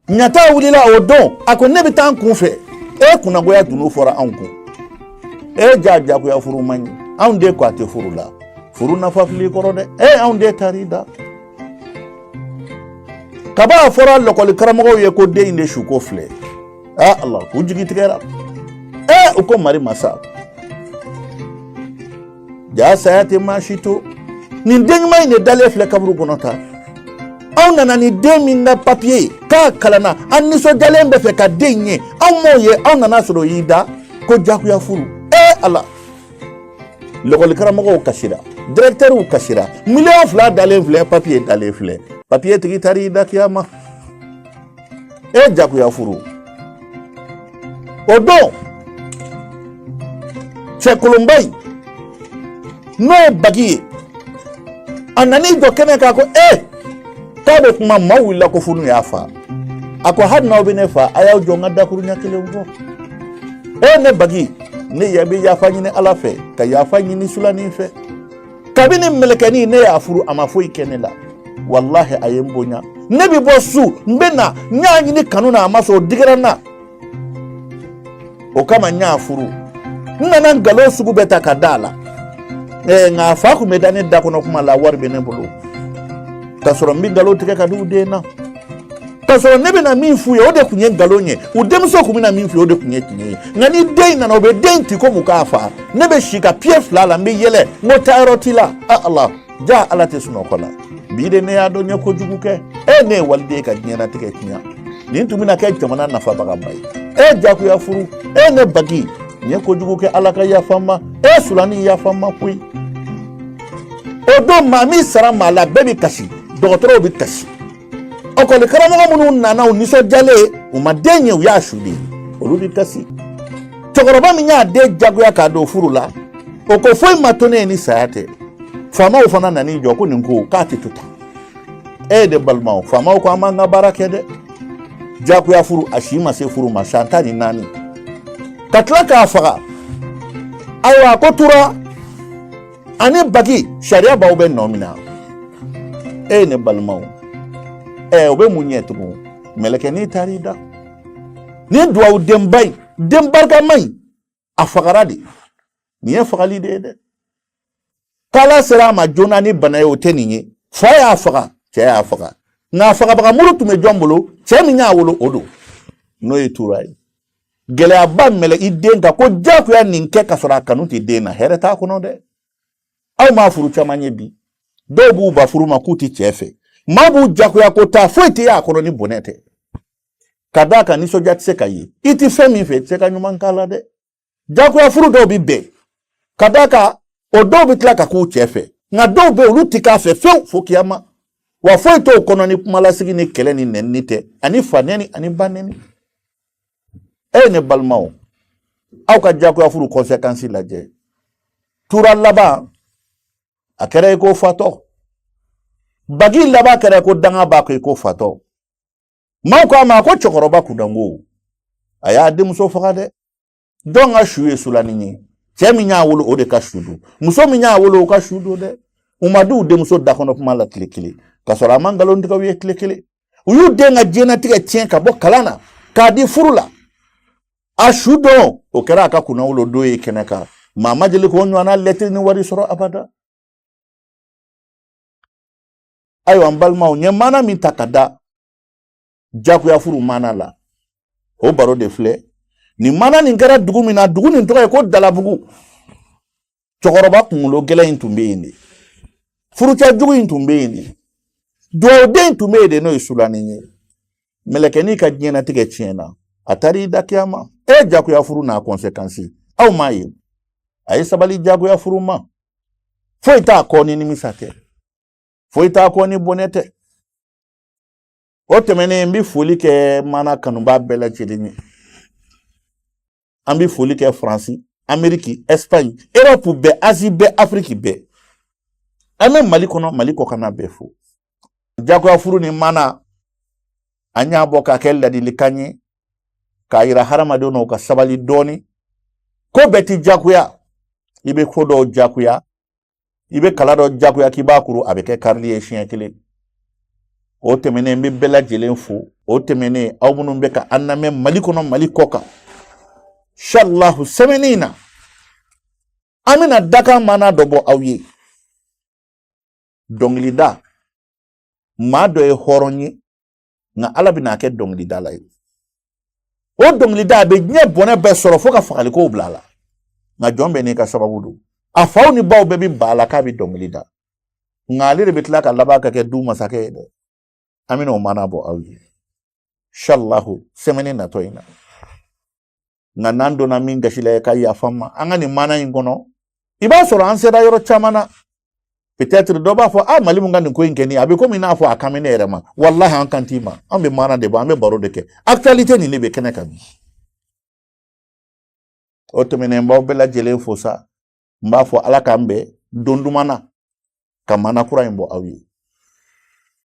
Ɲata wulila o don, a ko ne bɛ taa n kun fɛ. E kunnagoya dunun fɔra anw kun. E ja jagoya furu man ɲi. Anw den ko a tɛ furu la, furu nafa fili kɔrɔ dɛ. E anw den taar'i da. Kaba a fɔra lɔkɔli karamɔgɔw ye ko den in de suko filɛ. Aa ala, k'u jigi tigɛra. E u ko mari masa ja saya tɛ maa si to. Nin den ɲuman in de dalen filɛ kaburu kɔnɔ tan. Anw nana ni den min ka papiye ye k'a kalanna, an nisɔndiyalen bɛ fɛ ka den in ye, anw m'o ye. Anw nana sɔrɔ o y'i da ko jagoya furu. Ee ala, lɔkɔli karamɔgɔw kasira, directeurw kasira. Miliyɔn 2 dalen filɛ, papiye dalen filɛ, papiye tigi taar'i da kiyama. E jagoya furu. O don cɛkolonba in, n'o ye bagi ye, a nan'i jɔ kɛnɛ kan ko e k'a bɛ kuma. Maaw wulila ko funu y'a fa. A ko hali n'aw bɛ ne fa, a y'aw jɔ n ka dakuruɲɛ kelen fɔ. E ne bagi, ne yɛ bɛ yafa ɲini Ala fɛ, ka yafa ɲini Sulanin fɛ. Kabini mɛlɛkɛnin ne y'a furu, a ma foyi kɛ ne la. Walahi, a ye n bonya. Ne bɛ bɔ su, n bɛ na, n y'a ɲini kanu na, a ma sɔn, o digira n na, o kama n y'a furu. N nana nkalon sugu bɛɛ ta ka da a la. Nka a fa tun bɛ da ne da kɔnɔ kuma la, wari bɛ ne bolo, k'a sɔrɔ n bɛ nkalon tigɛ ka di u den na, k'a sɔrɔ ne bɛna min f'u ye, o de tun ye nkalon ye. U denmuso tun bɛna min f'u ye, o de tun ye tiɲɛ ye. Nka ni den in nana, u bɛ den ci komi u k'a fa. Ne bɛ si ka pied fila la, n bɛ yɛlɛ, n ko taayɔrɔ t'i la. A ala ja, ala tɛ sunɔgɔ la. Bi de ne y'a dɔn n ye kojugu kɛ. E ne ye waliden ka diɲɛlatigɛ tiɲɛ. Nin tun bɛna kɛ jamana nafabagaba ye. E jagoya furu. E ne bagi, n ye kojugu kɛ, Ala ka yafa n ma. E Sulani, yafa n ma koyi. O don maa min sara maa la, bɛɛ bɛ kasi, dɔgɔtɔrɔw bɛ kasi, ɔkɔli karamɔgɔ minnu nana, u nisɔndiyalen, u ma den ye, u y'a su de, olu bɛ kasi. Cɛkɔrɔba min y'a den jagoya k'a don furu la, o ko foyi ma to ne ye ni saya tɛ. Faamaw fana nan'i jɔ ko nin ko k'a tɛ to tan. E de balimaw, faamaw ko an b'an ka baara kɛ dɛ. Jagoya furu, a si ma se furu ma, san 14, ka tila k'a faga. Ayiwa, ko tura ani bagi, sariya b'aw bɛ nɔ min na. E ne balimaw, ɛ o bɛ mun ɲɛ tugun? Mɛlɛkɛnin taar'i da. Nin duwawu denba in, den barikama in, a fagara de. Nin ye fagali de ye dɛ. K'Ala sera a ma joona ni bana ye, o tɛ nin ye. Fa y'a faga, cɛ y'a faga, nka a fagabaga muru tun bɛ jɔn bolo? Cɛ min y'a wolo, o don, n'o ye tura ye. Gɛlɛyaba mɛlɛ i den kan ko jagoya nin kɛ, ka sɔrɔ a kanu tɛ den na, hɛrɛ t'a kɔnɔ dɛ. Aw m'a furu caman ye bi, dɔw b'u ba furu ma k'u tɛ cɛ fɛ, maa b'u jagoya ko taa, foyi tɛ y'a kɔnɔ ni bɔnɛ tɛ. Ka d'a kan nisɔndiya tɛ se ka ye. I tɛ fɛn min fɛ, i tɛ se ka ɲuman k'a la dɛ. Jagoya furu dɔw bɛ bɛn, ka d'a kan o dɔw bɛ tila ka k'u cɛ fɛ, nka dɔw bɛ yen, olu tɛ k'a fɛ fewu fo kiyama. Wa foyi t'o kɔnɔ ni kumalasigi ni kɛlɛ ni nɛnini tɛ, ani fa nɛni ani ba nɛni. E ne balimaw, aw ka jagoya furu conséquence lajɛ. Tura laban a kɛra i ko fatɔ, bagi laban kɛra i ko danga b'a kɔ i ko fatɔ. Maaw ko a ma ko cɛkɔrɔba kundango, a y'a denmuso faga dɛ. Dɔn ka su ye sulani ye, cɛ min y'a wolo, o de ka su don, muso min y'a wolo, o ka su don dɛ. U ma d'u denmuso da kɔnɔ kuma la tile kelen, ka sɔrɔ a ma nkalon tigɛ u ye tile kelen. U y'u den ka diɲɛnatigɛ tiɲɛ ka bɔ kalan na k'a di furu la. A su don, o kɛra a ka kunnawolo don ye kɛnɛ kan. Maa ma deli k'o ɲɔgɔnna lɛtiri ni wari sɔrɔ abada. Ayiwa, n balimaw, n ye maana min ta ka da jagoya furu maana la, o baro de filɛ nin. Maana nin kɛra dugu min na, dugu nin tɔgɔ ye ko Dalabugu. Cɛkɔrɔba kunkolo gɛlɛn in tun bɛ yen de, furucɛ jugu in tun bɛ yen de, dugawuden tun bɛ yen de, n'o ye Sulani ye. Mɛlɛkɛnin ka diɲɛnatigɛ tiɲɛna, a taara i da kiyama. E jagoya furu n'a conséquence, aw m'a ye. A ye sabali jagoya furu ma, foyi t'a kɔ ni nimisa tɛ, foyi t'a kɔ ni bɔnɛ tɛ. O tɛmɛnen, n bɛ foli kɛ maana kanubaa bɛɛ lajɛlen ye. An bɛ foli kɛ Faransi, Ameriki, Espagne, Europe bɛɛ, Asie bɛɛ, Afiriki bɛɛ. An bɛ Mali kɔnɔ, Mali kɔkanna bɛɛ fo. Jagoya furu ni maana, an y'a bɔ k'a kɛ ladilikan ye, k'a yira hadamadenw na u ka sabali dɔɔni. Ko bɛɛ ti jagoya. I bɛ ko dɔw jagoya, i bɛ kala dɔ jagoya k'i b'a kuru, a bɛ kɛ karili ye siɲɛ kelen. O tɛmɛnen, n bɛ bɛɛ lajɛlen fo. O tɛmɛnen, aw minnu bɛ ka an lamɛn Mali kɔnɔ, Mali kɔ kan, inshallah semaine in na, an bɛna dakan maana dɔ bɔ aw ye. Dɔnkilida maa dɔ ye hɔrɔn ye, nka Ala bɛna a kɛ dɔnkilidala ye. O dɔnkilida, a bɛ diɲɛ bɔnɛ bɛɛ sɔrɔ fo ka fagalikow bila a la. Nka jɔn bɛɛ n'i ka sababu don. A faw ni baw bɛɛ bɛ ba la k'a bɛ dɔnkili da, nka ale de bɛ tila ka laban ka kɛ du masakɛ ye dɛ. An bɛna o maana bɔ aw ye inshallah semaine natɔ in na. Nka n'an donna min gasi la ye, ka yafa n ma. An ka nin maana in kɔnɔ, i b'a sɔrɔ an sera yɔrɔ caman na. Peut-être dɔ b'a fɔ: a Mali mun ka nin ko in kɛ nin, a bɛ komi i n'a fɔ a kan bɛ ne yɛrɛ ma. Walahi, an kan t'i ma. An bɛ maana de bɔ, an bɛ baro de kɛ. Actualité nin de bɛ kɛnɛ kan bi. O tɛmɛnen, n b'aw bɛɛ lajɛlen fo sa. N b'a fɔ Ala k'an bɛn don duman na ka maana kura in bɔ aw ye.